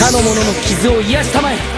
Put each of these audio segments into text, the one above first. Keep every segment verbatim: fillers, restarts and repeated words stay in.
かの者の傷を癒したまえ。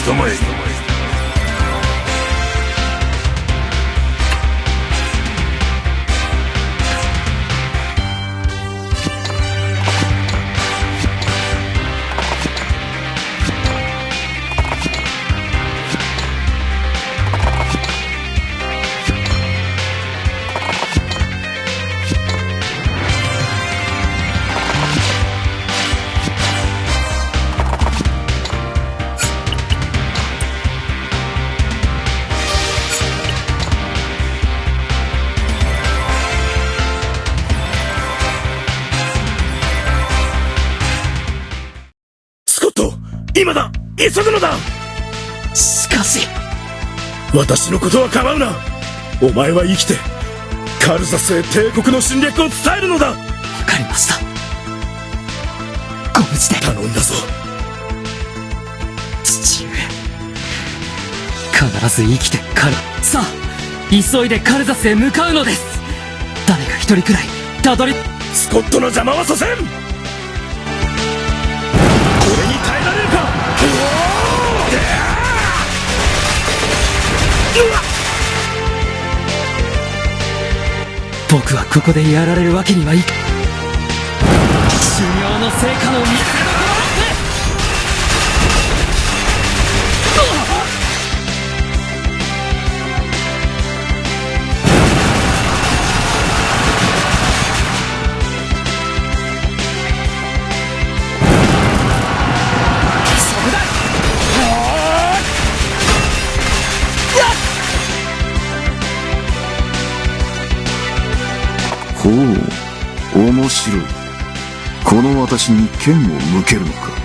ともえ。 スコット、今だ！急ぐのだ！しかし、私のことは構うな！お前は生きて、カルザスへ帝国の侵略を伝えるのだ！わかりました。ご無事で。頼んだぞ。父上、必ず生きてカル、さあ、急いでカルザスへ向かうのです。誰か一人くらいたどり、スコットの邪魔はさせん！俺に耐えられるか！うわ！僕はここでやられるわけにはいか、修行の成果の見せ所だって。ほう、面白い。この私に剣を向けるのか。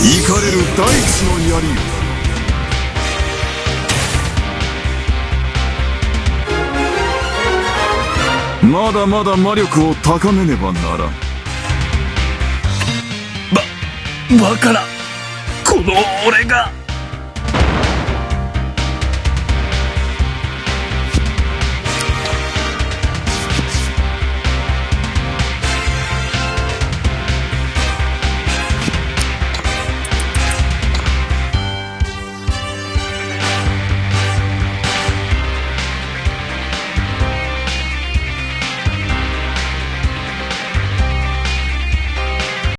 イカれる大地の槍よ。まだまだ魔力を高めねばならん。バ、バカな、この俺が。